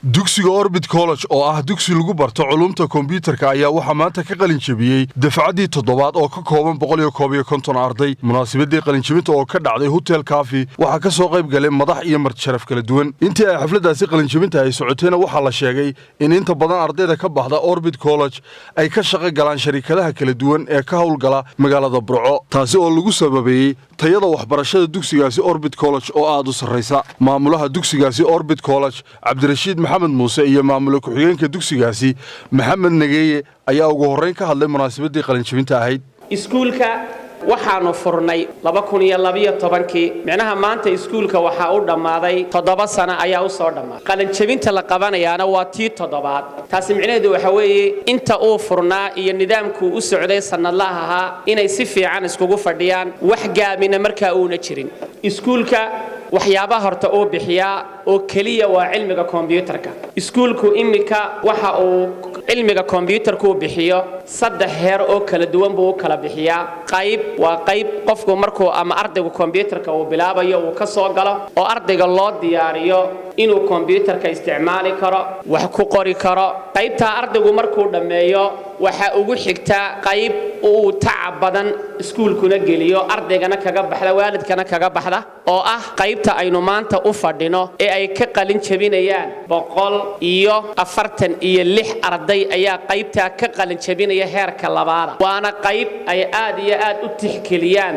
Dugsiga Orbit College oo ah dugsi lagu barto culuumta kombyuutarka ayaa waxaa maanta ka qalin jebiyey dafcaddii toddobaad oo ka kooban 151 arday. Munaasabadii qalinjebinta oo ka dhacday Hotel Kafi waxaa ka soo qayb galay madax iyo martisharaf kala duwan. Intii ay xafladdaasi qalinjebinta ay socotayna, waxaa la sheegay in inta badan ardayda ka baxda Orbit College ay ka shaqo galaan sharikadaha kala duwan ee ka howlgala magaalada Burco, taasi oo lagu sababeeyey tayada waxbarashada dugsigaasi Orbit College oo aad u sarraysa. Maamulaha dugsigaasi Orbit College, Cabdirashiid Maxamed Muuse, iyo maamula ku-xigeenka dugsigaasi, Maxamed Nageeye, ayaa ugu horrayn ka hadlay munaasabadii qalinjebinta ahayd. Iskuulka waxaannu furnay 2012-kii. Micnaha, maanta iskuulka waxaa u dhammaaday 7 sano ayaa u soo dhammaaday. Qalinjebinta la qabanayaana waa tii toddobaad. Taasi micnaheedu waxa weeye, inta uu furnaa iyo nidaamkuu u socday sannadlaha ahaa inay si fiican iskugu fadhiyaan, wax gaabina markaa uuna jirin. Iskuulka waxyaabaha horta uu bixiyaa oo keliya waa cilmiga kombyuutarka. Iskuulku immika waxa uu cilmiga kombyuutarkuu bixiyo saddex heer oo kala duwan buu u kala bixiyaa. Qayb waa qayb qofku markuu ama ardaygu kombyuutarka uu bilaabayo uu ka soo galo, oo ardayga loo diyaariyo inuu kombyuutarka isticmaali karo, wax ku qori karo. Qaybtaa ardaygu markuu dhammeeyo, waxaa ugu xigta qayb uu tacab badan iskuulkuna geliyo, ardaygana kaga baxda, waalidkana kaga baxda, oo ah qaybta aynu maanta u fadhino ee ay ka qalin jebinayaan 146 arday ayaa qaybtaa ka qalin jebinaya, heerka labaada. Waana qayb ay aad iyo aad u tixgeliyaan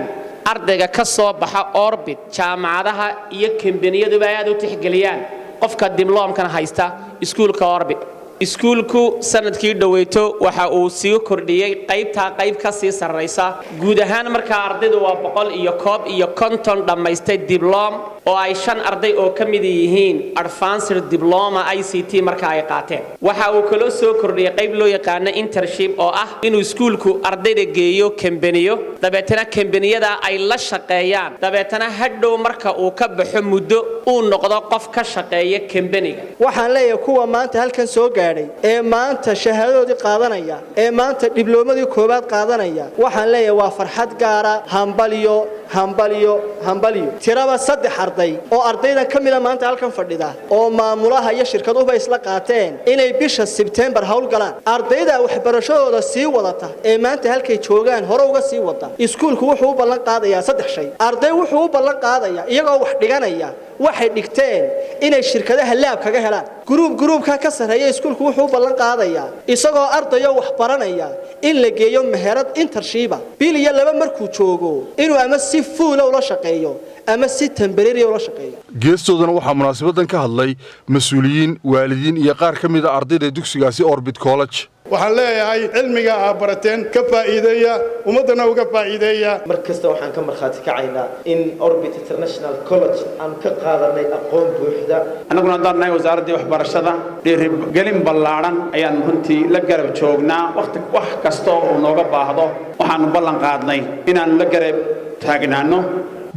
ardayga ka soo baxa Orbit. Jaamacadaha iyo kambaniyaduba ay aad u tixgeliyaan qofka dibloomkan haysta iskuulka Orbit. Iskuulku sanadkii dhoweyto waxa uu sii kordhiyey qaybtaa qayb ka sii sarraysa. Guud ahaan markaa ardaydu waa 151 dhammaystay diblom, oo ay shan arday oo ka mid yihiin advanced diploma ICT marka ay qaateen. Waxa uu kaloo soo kordhiyey qayb loo yaqaano internship, oo ah inuu iskuulku ardayda geeyo kambaniyo, dabeetana kambaniyada ay la shaqeeyaan, dabeetana hadhow marka uu ka baxo muddo uu noqdo qof ka shaqeeya kambaniga. Waxaan leeyahay, kuwa maanta halkan soo gaadhay ee maanta shahaadadoodii qaadanaya, ee maanta dhibloomadii koowaad qaadanaya, waxaan leeyahay waa farxad gaara. Hambalyo, hambalyo, hambalyo. Tiraba saddex arday oo ardaydan ka mida maanta halkan fadhida, oo maamulaha iyo shirkaduhuba isla qaateen inay bisha Sebtembar howlgalaan. Ardayda waxbarashadooda sii wadata ee maanta halkay joogaan hore uga sii wada, iskuulku wuxuu u ballan qaadayaa saddex shay. Arday wuxuu u ballan qaadayaa, iyagoo wax dhiganaya, waxay dhigteen inay shirkadaha lab kaga helaan. Group groupka ka sarreeya, iskuulku wuxuu u ballan qaadayaa, isagoo ardayo wax baranaya, in la geeyo meherad internship ah, bil iyo laba markuu joogo, inuu ama si full ah ula shaqeeyo ama si temporary ula shaqeeyo. Geestoodana waxaa munaasabadan ka hadlay mas-uuliyiin, waalidiin iyo qaar ka mida ardayda dugsigaasi Orbit College. Waxaan leeyahay, cilmiga aa barateen ka faa'iideeya, ummaddana uga faa'iideeya. Mar kasta waxaan ka markhaati kacaynaa in Orbit International College aan ka qaadanay aqoon buuxda. Annaguna haddaan nahay wasaaraddii waxbarashada, dhiirigelin ballaadhan ayaan runtii la garab joognaa. Waqti wax kasta oo uu nooga baahdo, waxaannu ballan qaadnay inaannu la garab taagnaanno.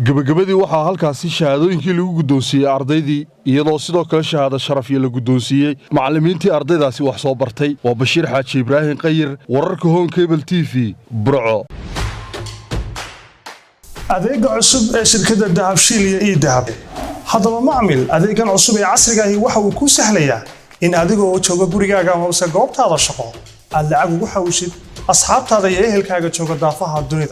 Gebagabadii waxaa halkaasi shahaadooyinkii lagu guddoonsiiyey ardaydii, iyadoo sidoo kale shahaado sharafyo la guddoonsiiyey macallimiintii ardaydaasi wax soo bartay. Waa Bashiir Xaaji Ibraahim Qayir, wararka Horn Cable TV, Burco. Adeega cusub ee shirkadda Dahabshiil iyo eDahab. Haddaba macmil, adeegan cusub ee casriga ahi waxa uu kuu sahlayaa in adigoo jooga gurigaaga amase goobtaada shaqo aad lacag ugu xawshid asxaabtaada iyo ehelkaaga jooga daafaha dunida.